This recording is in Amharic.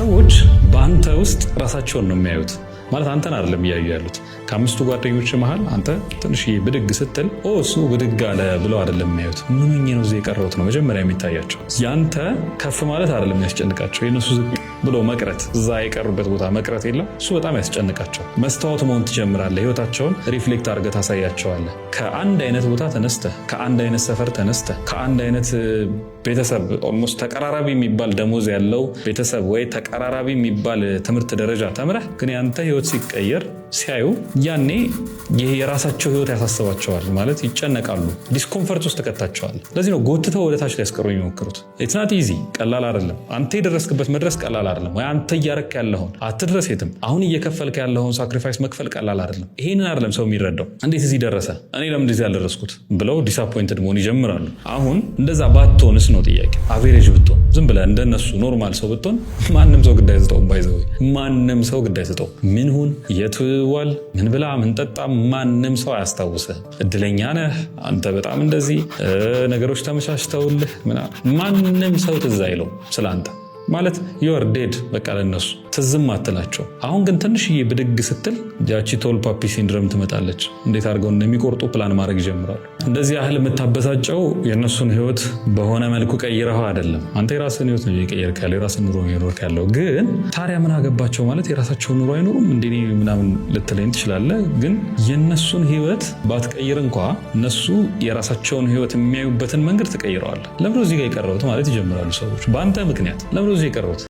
ሰዎች በአንተ ውስጥ ራሳቸውን ነው የሚያዩት። ማለት አንተን አይደለም እያዩ ያሉት። ከአምስቱ ጓደኞች መሃል አንተ ትንሽዬ ብድግ ስትል "ኦ፣ እሱ ብድግ አለ" ብለው አይደለም የሚያዩት። "ምን ሆኜ ነው እዚህ የቀረሁት?" ነው መጀመሪያ የሚታያቸው። ያንተ ከፍ ማለት አይደለም የሚያስጨንቃቸው፣ የእነሱ ዝቅ ብሎ መቅረት፣ እዛ የቀሩበት ቦታ መቅረት የለም፣ እሱ በጣም ያስጨንቃቸው። መስታወት መሆን ትጀምራለህ። ህይወታቸውን reflect አድርገህ ታሳያቸዋለህ። ከአንድ አይነት ቦታ ተነስተህ፣ ከአንድ አይነት ሰፈር ተነስተህ፣ ከአንድ አይነት ቤተሰብ፣ almost ተቀራራቢ የሚባል ደሞዝ ያለው ቤተሰብ ወይ ተቀራራቢ የሚባል ትምህርት ደረጃ ተምረህ ግን ያንተ ህይወት ሲቀየር ሲያዩ ያኔ ይሄ የራሳቸው ህይወት ያሳስባቸዋል፣ ማለት ይጨነቃሉ። Discomfort ውስጥ ትከታቸዋል። ለዚህ ነው ጎትተው ወደ ታች ሊያስቀሩ የሚሞክሩት። It's not easy፣ ቀላል አይደለም። አንተ የደረስክበት መድረስ ቀላል አይደለም። ወይ አንተ እያረክ ያለኸውን አትድረስ የትም። አሁን እየከፈልክ ያለኸውን sacrifice መክፈል ቀላል አይደለም። ይሄንን አይደለም ሰው የሚረዳው። "እንዴት እዚህ ደረሰ? እኔ ለምን እንደዚህ ያልደረስኩት?" ብለው disappointed መሆን ይጀምራሉ። አሁን እንደዛ ባትሆንስ ነው ጥያቄ። Average ብትሆን፣ ዝም ብለህ እንደነሱ normal ሰው ብትሆን ማንም ሰው ግድ አይሰጠውም። By the way፣ ማንም ሰው ግድ አይሰጠውም። ምን ሁን፣ የት ዋል፣ ምን ብላ፣ ምን ጠጣ፣ ማንም ሰው አያስታውስህ። እድለኛ ነህ አንተ፣ በጣም እንደዚህ ነገሮች ተመቻችተውልህ፣ ማንም ሰው ትዝ አይለው ስለ አንተ። ማለት you're dead፣ በቃ ለነሱ ትዝም አትላቸው። አሁን ግን ትንሽዬ ብድግ ስትል ያቺ tall poppy syndrome ትመጣለች። እንዴት አድርገው እንደሚቆርጡ ፕላን ማድረግ ይጀምራሉ። እንደዚህ ያህል የምታበሳጨው የእነሱን ህይወት በሆነ መልኩ ቀይረኸው አይደለም። አንተ የራስህን ህይወት ነው እየቀየርክ ያለው፣ የራስህን ኑሮ ነው እየኖርክ ያለው። ግን ታዲያ ምን አገባቸው፣ ማለት የራሳቸውን ኑሮ አይኖሩም እንዴ ምናምን ልትለኝ ትችላለህ። ግን የእነሱን ህይወት ባትቀይር እንኳ እነሱ የራሳቸውን ህይወት የሚያዩበትን መንገድ ትቀይረዋለህ። "ለምንድነው እዚህ ጋር የቀረሁት?" ማለት ይጀምራሉ ሰዎች በአንተ ምክንያት። "ለምንድነው እዚህ የቀረሁት?"